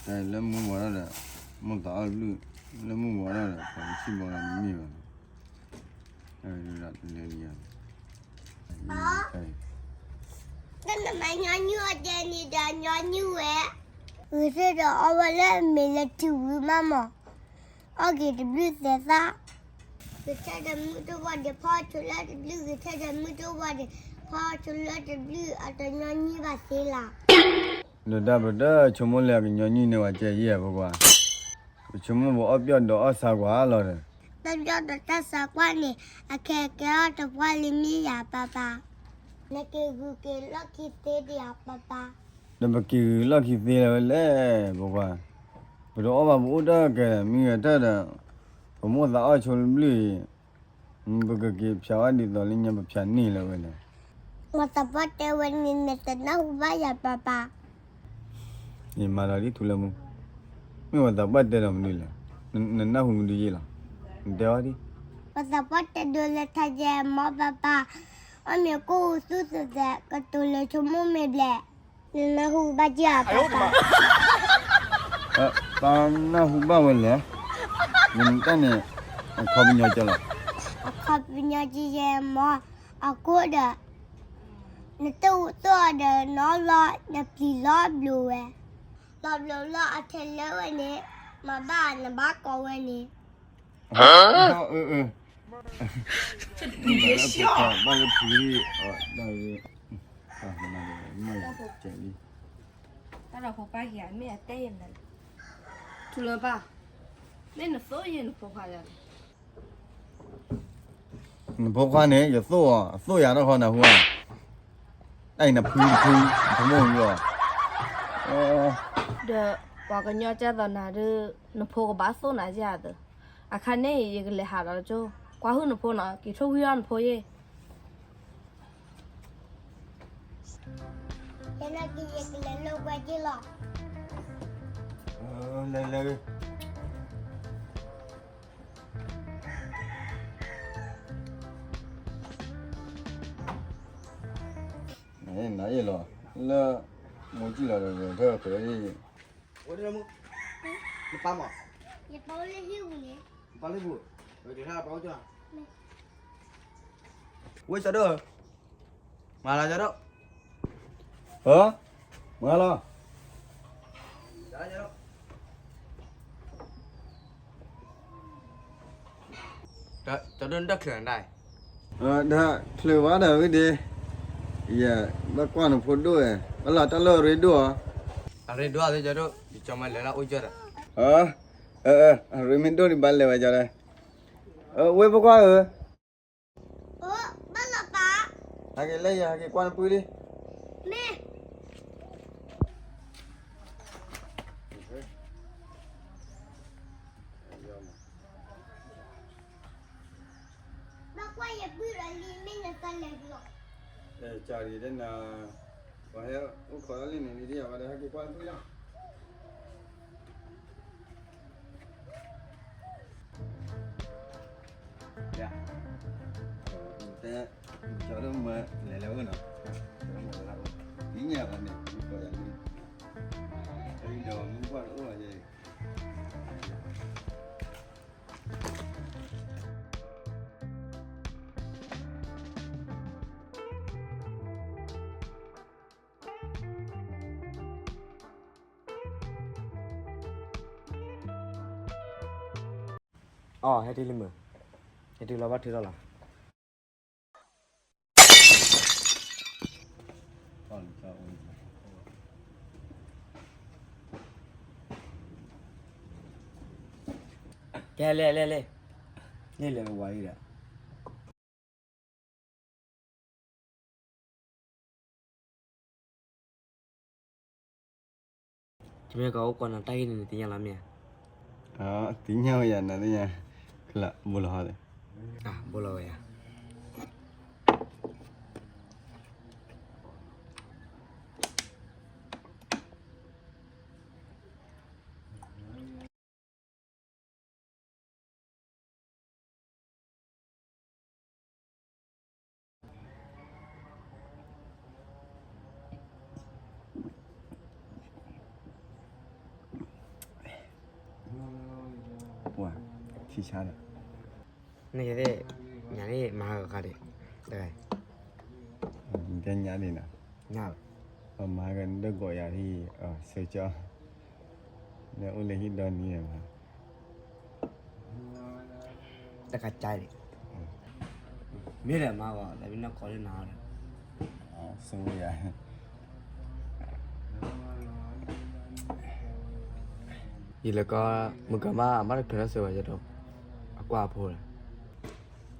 လၢမူဝဲဒၣ်ဒီး မိၢ်သးအီၣ်တဘျုး, လၢမူဝဲဒၣ်ဒီး ပှၤကစံၣ်ဘီလီၤတမ့ၢ်ဘၣ်, တလဲၤလံ, တၢ်နမၤညီနုၢ်အီၤဒဲးန့ၣ်ဒီးညီနုၢ်ဝဲ, ဂဲၤဆၢထၢၣ်ဒီးအီၣ်ဝဲလၢအမ့ၢ်လၢထံဝံၤမးမး, အီၣ်က့ၤတဘျုးသဲးသၣ်, ဂဲၤဆၢထၢၣ်မုၢ်တဝီၤဒံး ဖီဆိလၢတဘျုး, ဂဲၤဆၢထၢၣ်မုၢ်တဝီၤဒံး ဖီဆိလၢတဘျုး အတညီနုၢ်ဘၣ်သ့လီၤ. ဒီးတၢ်ပတၢ်ဆိကမိၣ်လၢအကညီနုၢ်န့ၢ်ဝဲကဲယဲၢ်ဖိခွါ, ပဆိကမိၣ်ပအီၣ်ပျီၣ်ဒီးအီၣ်ဆါကွၢ်လီၤဒီး, တၢ်ပျီၣ်ဒီးတၢ်ဆါကွၢ်န့ၣ် အခဲကဲအီၣ်တပှၢ်လံမ့ၢ်ယၤပၢ်ပၢ်, နက့ၤဂုာ်က့ၤလီၢ်ခံသ့ဒံးဧါပၢ်ပၢ်. ဒီးပက့ၤဂုာ်လီၢ်ခံသ့လၢၤဝဲလဲၣ် ဖိခွါ, ပတအီၣ်ဘၣ်ပအိၣ်တၢ်ကဲမံဂဲၤထၢၣ်ဒီး, ပမိၢ်သးအီၣ်ဆိလၢဘျုးအံၤ, ပကက့ၤဖျါဝဲဒ်သိးလၢညါပဖျါန့ၢ်လၢၤဝဲလဲၣ်. ဝဲသးပှၢ်တဲဝဲန့ၣ် နတနၢ်ဟူဘၣ်ယၤပၢ်ပၢ်. ယမၤလီၤဒ်ထူလၢမူ, မ့ၢ်ဝဲသးပှၢ်တဲဒီးမနုၤလဲၣ်, နနၢ်ဟူမနုၤယ့ၢ်လီၤ, နတဲဝဲဒ်. ဝဲသးပှၢ်တဲဒိလၢထါယဲမီၢ်ပၢ်ပၢ်, အီၣ်မ့ၤကိၢ်သူၣ်သးသး ကတိၤလၢဆိကမိၣ်မ့ၢ်ဘျဲၣ်, နနၢ်ဟူဘၣ်က့ၤဧါပၢ်ပၢ်. ပၢ်နၢ်ဟူဘၣ်ဝဲလဲၣ်, နတၢ်န့ၣ်, အခီပညီကဲလီၤ. အခီပညီကဲယဲမီၢ်, အဃိဒီး နတအိၣ်သိးအီၤဒီး နအီၣ်လီၤ နပျံၤလီၤဘျိဝဲ, လီၤဘျိလီၤအထဲလၢဝဲန့ၣ်, မၤဘၣ်နဘၣ်ကိးဝဲန့ၣ်. အၢ, ဘၣ်လၢဖုလံ, တၢ်ဒီးဖိပၢ်ဟံၤမ့ၢ်အတဲယဲၢ်နၤ, ထူလၢပၢ်, မ့ၢ်နသိၣ်ယဲၢ်နဖိခွါယၤန့ၣ်. နဖိခွါန့ၣ် ယသိၣ်အီၤ, အသိၣ်ယၤထီၣ်ဃီနၢ်ဟူဧါ, တၢ်အံၤနဖုတဖု, နဖုမိၢ်ဝံၤအီၤ, ဒီးပှၤကညီကဲသိးနၤဒီး, နဖိကဘၣ်သိၣ်နၤယၤသၢ, အခါန့ၣ်ယကလဲၤဟးဒီးကၠိ, ကွၢ်ဟုၣ်နဖိနီၤ, က့ၤထိၣ်ဝံၤအီၣ်နဖိယဲၢ်. ယနာ်က့ၤယကလဲၤလိာ်ကွဲက့ၤလီၤ. လဲၤလဲၤ, နအ့ၣ်လီၤ, လၢမိၢ်ကံၣ်လီၤဒီး ဖဲဃဲၤအံၤ, နပၢ်မး, ယပၢ်အိၣ်လၢဟံၣ်ပူၤန့ၣ်, နပၢ်လၢဟံၣ်ပူၤ, ဝဲကထါပၢ်အိၣ်ကၠီ, ဝဲကၠီဒိၣ်, မၤလီၤကၠီဒိၣ်, မၤလီၤ, ကၠီဒိၣ်နတၢ်ချၢးနဒၣ်, ဒၣ်ချၢးဝဲဒီးဝံၤဒ့, ယဘၣ်ကွၢ်နဖိဒိၣ်ဝဲ, ဘၣ်လီၤတၢ်လၢအရ့ဒိၣ်ဧါ, အရ့ဒိၣ်သ့ကၠီဒိၣ်, ယကၠီမၤလဲၤလၢအအိၣ်ကၠီဒီး, အရ့မ့ၢ်ဒိၣ်ဒံးဘၣ်လဲၤဝဲကၠီဒီး, ဝဲဖိခွါဧၢ ဘၣ်လီၤပၢ်, ဟဲက့ၤလၢယၤ ဟဲက့ၤကွၢ်နပုၢ်လံ, မ့ၢ် ဘၣ်ကွၢ်ယပုၢ်ဒီးလံ မ့ၢ်နတၢ်လဲၤလီၤ, ကၢ်ဒံးဒဲနၤ, ပှၤဟဲအိၣ်ခိးလၢလံန့ၣ် ဒ်ယၤဝဲဒီး ဟဲက့ၤကွၢ်နပုၢ်လီၤ. တဲ, ကၠီဒိၣ်မၢလဲၤလၢအအိၣ်နီၤ, ဒ်ညါဘၣ်န့ၣ် ကိးယၤန့ၣ်, ဒီးမူကွၢ်တအိၣ်ဘၣ်ယဲ, အီ ဟဲတုၤလံမုၢ်, ဟဲတုၤလီၤဘၣ်ထုးထီၣ်လီၤ. ကဲ လဲၤလဲၤလဲၤ, န့ၣ်လဲၤဝဲဝါအံၤဒီး တမ့ၢ်ကအိၣ်ကွၢ်နတၢ်ဂ့ၢ်န့ၣ် နသ့ၣ်ညါလီၤမ့ၢ်ဧါ. သ့ၣ်ညါဝဲယၤ နသ့ၣ်ညါ, ဘိလီၤဟီလဲၣ်, ဘိလီၤဝဲယၤ. ဆါဒီး နကသ့ၣ် ညၣ်န့ၣ်မၤဟးဂီၤခါဒံး တဂၤ တဲညၣ်ဒံးနီၤ ညၣ် ပမၤကဒၢကီးယၤဒံး ဆၢကၠီ လၢအိၣ်လၢဟံၣ်ဒီနံၤမး တခါကၢ်ဒံး မ့ၢ်ဒီးမၤဂီၤ လၢမ့ၢ်နီၢ်ကီၢ်လၢနၤဒီး ဆိယၤ ယလဲၤကီ မုၢ်ကမၣ် အမါတချုးနီၢ်စၢၤဘၣ် ယဲဒိး အကွၢ်အဖိလီၤ.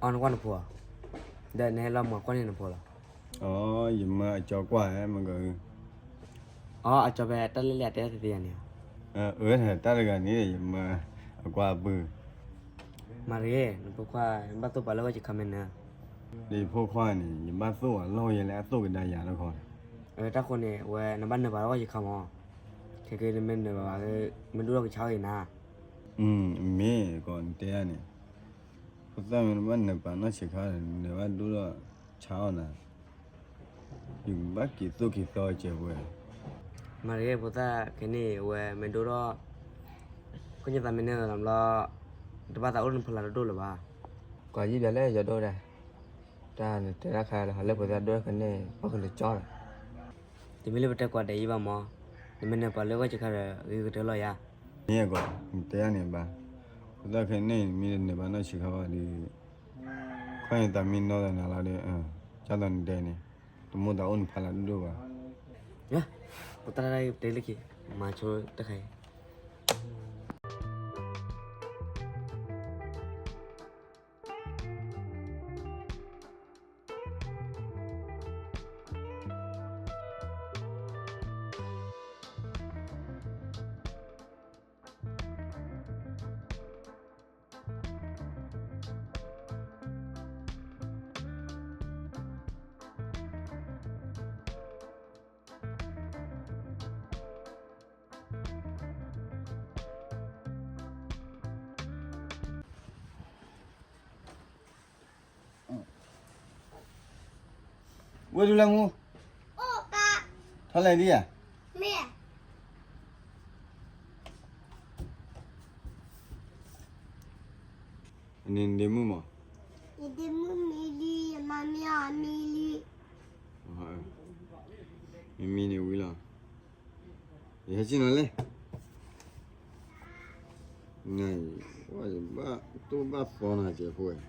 အီ နကွၢ်နဖိဧါ. ဒီးနဟဲလီၤမၤကွၢ်န့ၢ်နဖိလီၤ. အီ ယမၢအကၠီကွၢ်ဧါ မ့ၢ်က အီ အကၠီဖဲတၢ်လၢလၢအတဲသ့ယၤန့ၣ်ဧါ. အၢ တၢ်တဂၤန့ၣ် ယမၢအကွၢ်အပုၢ် မၤတဂ့ၤ နဖိခွါ ဘၣ်သိၣ်ပာ်လၢဂီၢ်ယခါမ့ၢ်နၢၤ ဒီးယဖိခွါန့ၣ် ယဘၣ်သိၣ်အလီၢ်ယဲလၢအသိၣ်ကဒါယၤတခီန့ၣ် အၢ တၢ်ဃိန့ၣ် အဝဲနဘၣ်နၢၤပာ်လၢဂီၢ်ယခါမး ခဲက့ၤနမ့ၢ်နၢၤပာ်ဘၣ် မ့ၢ်ဒိၣ်ထီၣ်ကဆါအီၤအံၤနၤ မ့ၢ်ကီးနတဲယၤန့ၣ် ဖိသၣ်မ့ၢ်နဘၣ်နၢၤပာ်နီၢ်ဆံးခါ နဘၣ်ဒိၣ်ထီၣ်ဆါအီၤနၤ ယကဘၣ်က့ၤသိၣ်က့ၤသီကဲးဝဲ မၤတဂ့ၤ ဖိသၣ်ခဲန့ၣ် အဝဲမ့ၢ်ဒိၣ်ထီၣ် ခိၣ်ညါသးမ့ၢ်နၢၤလီၤဘျီ တဘၣ်သးအိၣ်လၢနဖီလာ်တဒိၣ်လၢၤဘၣ်. ကွၢ်ယံာ်ဘျဲၣ်လၢယဒိၣ်ဒၣ် တၢ်နတဲတၢ်ခါလၢဟီၣ်လၢပှဲၤသးဒိၣ်ခဲန့ၣ် ပှၤကလၢကၠီလီၤ. တမ့ၢ်လၢပတဲကွၢ်ဒဲးယံာ်ဘၣ်မး နမ့ၢ်နၢၤပာ်လၢဂီၢ်ယခါဒီး ဂ့ၤကတၢၢ်လီၤယၤ. မ့ၢ်ကီး နတဲယၤန့ၣ်ဘၣ် ဖိသၣ်ခဲန့ၣ် မ့ၢ်တနၢၤဘၣ်နီၢ်ဆံးခါဘၣ်ဒီး ခိၣ်ညါသးမ့ၢ်နီၢ်သးနၤလီၤဒီး ကၢ်သိးနတဲန့ၣ် တမိၣ်သးအိၣ်နဖီလာ်ဒိၣ်ဒိၣ်ဘၣ်. ပတၢ်တၢ်တၢ်တလၢခံ မၤဆိတၢ်ခါအံၤ ဝဲဒုလၢမူ ထီၣ်လဲၤဒံးဧါ. နဒ့မုၣ်မး ယဒ့မုၣ်မံလံ ယမါမ့ၢ်အီၤမံလံ မံမံန့ၣ်ဝံၤလီၤ ယဟဲက့ၤနီၤလဲၣ် နအံၤ ဝဲယဘၣ်သိၣ်ဘၣ်သီနၤကဲးဖိဝဲ န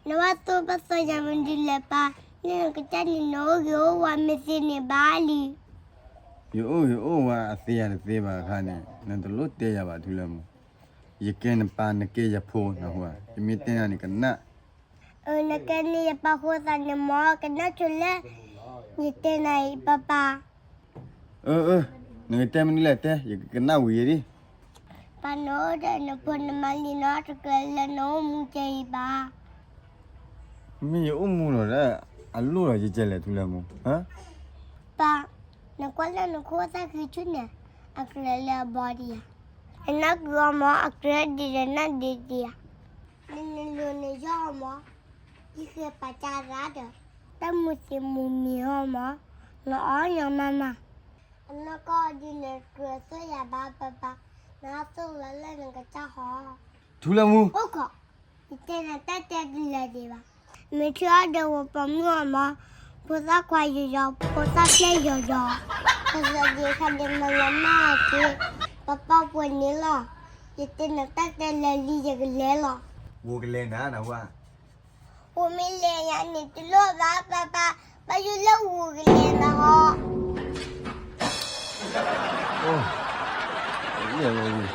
ဘၣ်သိၣ်ဘၣ်သီယၤမနုၤလဲၣ်ပၢ် လၢနကစၢ်န့ၣ် နအိၣ်ဂ့ၤအိၣ်ဝါမ့ၢ်သ့န့ၣ်ဘၣ်လံ ယအိၣ်ဂ့ၤအိၣ်ဝါအသ့ယၤတသ့ဘၣ်အခါန့ၣ် နတလိၣ်တဲယၤဘၣ်ထူလၢမူ ယကဲနပၢ် နကဲယဖိ နဟူဧါ ယမ့ၢ်တဲနၤန့ၣ်ကနၣ် အၢ နကဲန့ၣ်ယပၢ်ဃိသးန့ၣ်မ့ၢ် ကနၣ်ဆိလၢ ယတဲနၤအံၤပၢ်ပၢ် အၢ အၢ နကတဲမနုၤလဲၣ်တဲ ယကကနၣ်ဝံၤယဲဒံး ပၢ်နအိၣ်ဒီးနဖိနမါလံနီတကျဲလၢနအိၣ်မူကဲအံၤဘၣ် မ့ၢ်ယအိၣ်မူလီၤဒီး အလိၣ်လီၤယကဲလဲၣ်ထူလၢမူ ပၢ် နကွၢ်လၢနခိၣ်သၣ်ဃံဆူၣ်န့ၣ် အကြၢးလၢအဘီဒံးဧါ နနၢ်ကုအီၤမ့ၢ် အကြၢးဒံးဒီးနၢ်ဒံးဒံးဧါ နနလိၤနယီၢ်အီၤမ့ၢ် ယဃဲပာ်ကၢ်ရၣ်ဒီး တၢ်မူသ့မူမံၤအီၤမ့ၢ် နအီၣ်ညီမးမး အနီၢ်ကီၢ်ဒ်န့ၣ်ကြၢးသိၣ်ယၤဘၣ်ပၢ်ပၢ် နအသိၣ်လီၤလၢနကစၢ်ဟီ ထူလၢမူ အိၣ်ခိး ယတဲနၤတၢ်တဲတလၢာ်ဒံးဘၣ် မ့ၢ်ထံအီၣ်ဒီးဝဲပှၤမုၣ်အီၤမ့ၢ် ဖိသၣ်ခွါယီၤယီၤ ဖိသၣ်ဖျဲၣ်ယီၤယီၤ ကစၢ်ဒံးခါဒံးမၤလီၤမၢ်အီၤက့ၤ ပပၢ်ပှဲၤန့ၣ်လီၤ ယတဲနၤတၢ်တဲလၢာ်လံယကလဲၤလီၤ ဝူကလဲၤနၤနဟူဧါ ဝူမ့ၢ်လဲၤယၤန့ၣ်တလိၣ်ဘၣ်ပၢ်ပၢ် ဘၣ်ယိၣ်လၢဝူကလဲၤနၤဟီ မ့ၢ်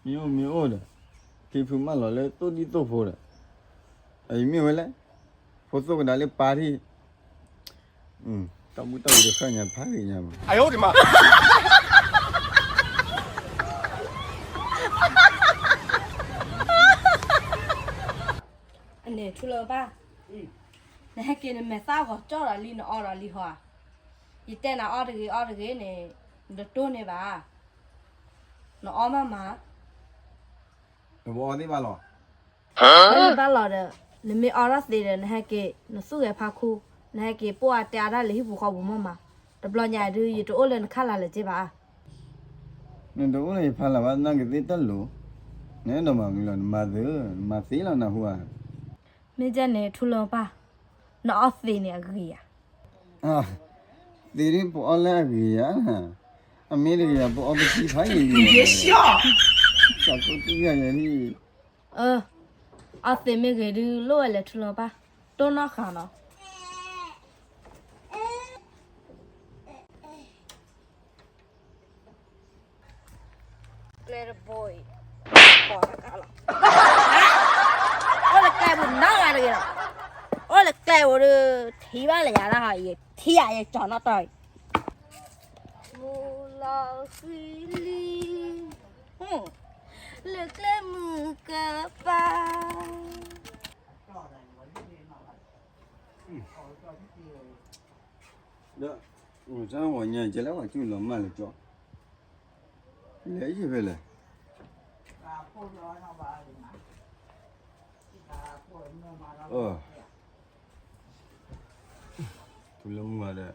အိၣ်မ့ၢ်အိၣ်ဒီး ဖံဖုမၢလီၤလၢသိၣ်ဒံသိၣ်ဖိဒီး အအံၤမ့ၢ်ဝဲလဲၣ် ဖိသိၣ်ကဒါလၢပၢ်ထံၣ် တၢ်ဘူၣ်တၢ်ဝံၤတဃၣ်ညါဖးဂ့ၤညါမး န့ၣ်ထူလၢပၢ် နဟဲက့ၤနမဲာ်သၣ်ဂီၤကၠီၣ်ဒီးလံနအီဒီးလံဟီဧါ, ယတဲနၤအီတဂ့ၤအီတဂ့ၤန့ၣ် နတတိၢ်န့ၢ်ဘၣ်, နအီမးမး, နကအီသ့ၣ်ဘၣ်လီၤ, နဘၣ်လီၤဒီး နမ့ၢ်အီထီၣ်သ့ဒီး နဟဲက့ၤ နသူၣ်ဂဲၤဖးခူ, နဟဲက့ၤပိၢ်အါတဲအါတၢ်လၢဟံၣ်ပူၤဃီပူၤမးမး, တဘျီညါဒုး ယတအိၣ်လၢနခါလၢ်လၢၤက့ဘၣ်ဧါ. နတအိၣ်လၢယဖီလာ်ဘၣ် သနာ်က့သ့ၣ်တၢ်လိၤ, နအဲၣ်ဒိးမၤမနုၤလီၤ နမၤသ့, နမၤသ့လီၤနဟူဧါ. မ့ၢ်ဒ်န့ၣ် ထူလၢပၢ်, နအီသံးန့ၣ်အဂ့ၤဧါ. သ့ဒ်ပအီလၢအဂ့ၤဧါ, အမ့ၢ်တဂ့ၤဧါ ပအီပသံဖးယံာ်လံ, သးကိးတံၢ်ယၤယၤလံ. အၢ, အီသံးမ့ၢ်ဂ့ၤဒုး လိၣ်ဝဲလဲၤထူလၢပၢ်, တိၢ်နီၣ်ဃာ်နီၤ. ကျဲတဘိအံၤ, ပိာ်တကးလီၤ. အိၣ်လၢကျဲပူၤနီတဂၤတဂ့ၤလီၤ. အိၣ်လၢကျဲပူၤဒီး ထံၣ်ဘၣ်လၢယၤလၢဟီအံၤ ထံၣ်ယၤယကၠီၤနီၣ်တီၢ်အံၤ. မူလီၤဃံလံ, လၢကျဲမုၢ်ကပၤ. ဒီး အိၣ်စၢ်ဝဲညါ ကဲလၢပှၤကၠူၣ်လီၤမၢ်လၢကၠီ, လဲၤယံာ်ဖဲလဲၣ်. ထူလၢမူဒီး လဲၤ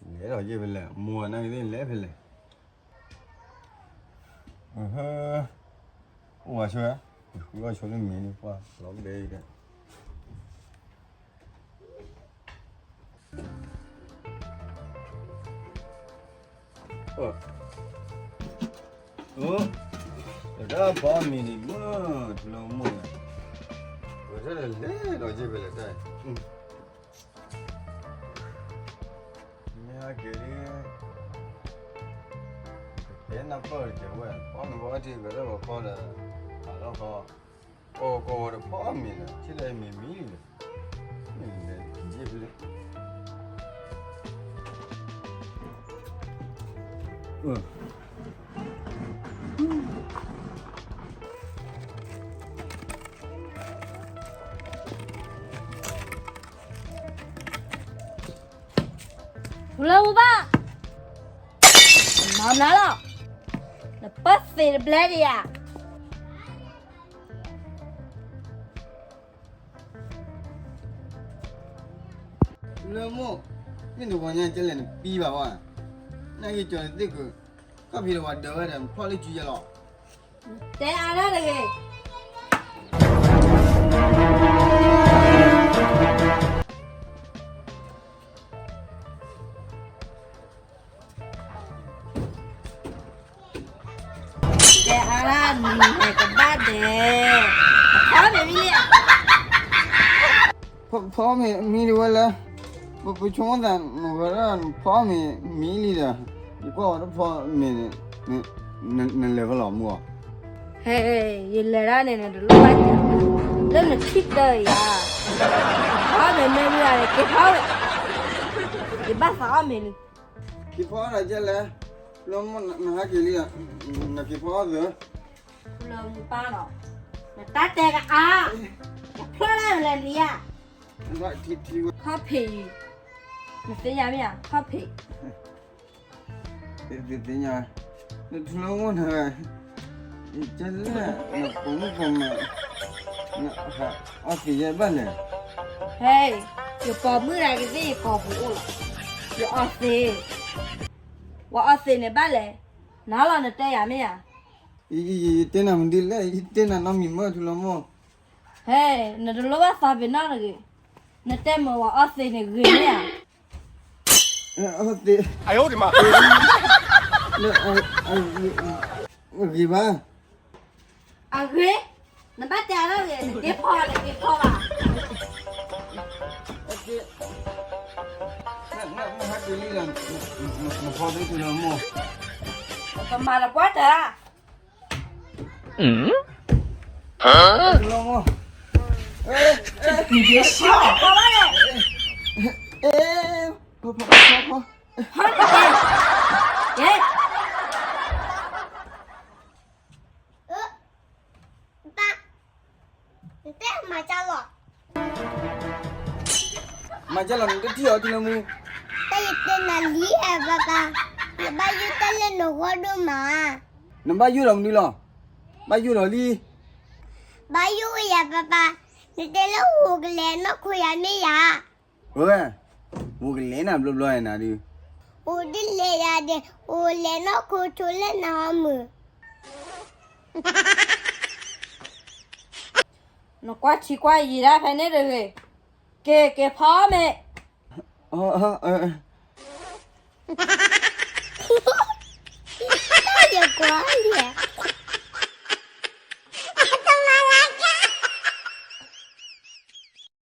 ဒီးယံာ်ဖဲလဲၣ် မိၢ်အနၢ်ကသ့ၣ်လဲၤဖဲလဲၣ်. အိၣ်ဝဲဆိ, ဃုအီၣ်ဆိလၢမ့ၤန့ၣ် ပှၤလီၤဘဲအံၤဒီး တၢ်ဖီမ့ၤန့ၣ်မ့ၢ် ထူလၢမိၢ်န့ၣ် ဝဲထဲလဲၤဒီးယံာ်ဖဲလဲၣ်တၢ်အံၤ. မ့ၢ်ဟဲက့ၤလံ, ကတဲနၢ်ပၢၢ်တကဲဝဲ ဖီမ့ၤဘီထံကရၢၢ်ဘီဖီဒီး အလီၢ်ဃီ, ကီၢ်ကီၢ်ဝဲဒီးဖီမ့ၤလီၤ ထံၣ်ဒီးမ့ၤမံလံလီၤ. မ့ၢ်လဲၤက့ၤဖဲလဲၣ်. ထူလၢမူဘၣ်, မၤမနုၤလီၤ, နပၢၢ်သ့ၣ်တဘျဲဒံးဧါ. ထူလၢမိၢ်, မ့ၢ်နဂီၤညါကလဲၣ်နပံဘၣ်ဝဲ, နက့ၤကၠီၤနသ့ၣ်ကုာ်, ခီၣ်ဖံးလၢပှၤဒၢးဝဲဒီး နဖီၣ်လၢစုယဲလီၤ. တဲအါဒၣ်တဂ့ၤ. တဲအါဒၣ်နံၤဟဲကဘၣ်ဒဲး, ဖီမ့ၤမံလံဧါ. ဖီမ့ၤမံဒံးဝဲလၢ, ပဆိကမိၣ်သးနဝဲဒၣ်ဖီမ့ၤမံလံဒီး, ယကွၢ်ဝဲတဖီမ့ၤန့ၣ်, နလဲၤဖဲလဲၣ်မူဧါ. ဟဲ, ယလဲၤဒၣ်န့ၣ် နတလိၣ်ဘၣ်စၢၤ, လၢနထံၣ်တၢ်ယၤ, ဖီမ့ၤမ့ၢ်မံဧါန့ၣ် က့ၤဖီဝဲ, ယဘၣ်သးအီၣ်မ့ၤလံ. က့ၤဖီအီၣ်ဒီးကဲလဲၣ်, လၢမိၢ်နဟဲက့ၤလံ, နက့ၤဖီအီၣ်သ့. လၢမူပၢ်နီၤ, နတၢ်တဲကအါ, နဖျီၣ်လၢလဲၤနံၤဧါ. ခီၣ်ဖံးအံၤ, နသ့ၣ်ညါမ့ၢ်ဧါ ခီၣ်ဖံး. သ့ၣ်သ့ၣ်ညါ, နထူလၢမိၢ်န, ကဲလဲၣ်, နပိာ်မုၣ်ပိာ်မၢၤ, နအီသံးယဲဘၣ်လဲၣ်. ဟဲ, ယပိာ်မုၣ်ဒၣ်ကသ့ၣ်ယကိာ်ပူၤအိၣ်လီၤ, ယအီသံး, ပှၤအီသံးန့ၣ်ဘၣ်လဲၣ်, နၤလီၤနတဲယၤမ့ၢ်ဧါ. ယတဲနၤမနုၤလဲၣ်, ယတဲနၤနီတမံၤမ့ၢ်ထူလၢမိၢ်. ဟဲ, နတလိၣ်ဘၣ်သးပ့ၤနီၣ်တဂ့ၤ, နတဲမ့ၢ်ပှၤအီသံးန့ၣ်ဂ့ၤမ့ၢ်ဧါ. အီသံး, ဂ့ၤဘၣ်. အဂ့ၤ, နဘၣ်တဲအါထီၣ်ဂ့ၤ, နက့ၤဖီ, နက့ၤဖီဘၣ်. နဖီသ့ထူလၢမိၢ်, ပမၤတပှၢ်တၢ်. ထူလၢမိၢ်, ဖီဘၣ်လဲၣ်, ဖီ, ဖီ, ဖီ, ဖီ, ဖီ, ဘၣ်, နတဲမၤကၢ်လီၤ, မၤကၢ်လီၤ နတထံၣ်အီၤထူလၢမိၢ်. တၢ်ယတဲနၤလံဧါ ပၢ်ပၢ်, နဘၣ်ယိၣ်တၢ်လၢနဂီၢ်ဒိၣ်မး. နဘၣ်ယိၣ်လီၤမနုၤလီၤ, ဘၣ်ယိၣ်လီၤလံ. ဘၣ်ယိၣ်ဝဲယၤ ပၢ်ပၢ်, နတဲလၢဝိၤကလဲၤနီၢ်ခိယၤမ့ၢ်ယၤ. ဝဲ, ဝိၤကလဲၤနၤဘျီဘျီနၤဒုး, အိၣ်ဒ်လဲၣ်ယၤဒီး အိၣ်လဲၤနီၢ်ခိဆိလၢနဟီမုၢ်. နကွၢ်ထံကွၢ်ယံၤဒၣ်ဖဲန့ၣ်တဂ့ၤ. က့ၤ က့ၤဖီမ့ၢ်.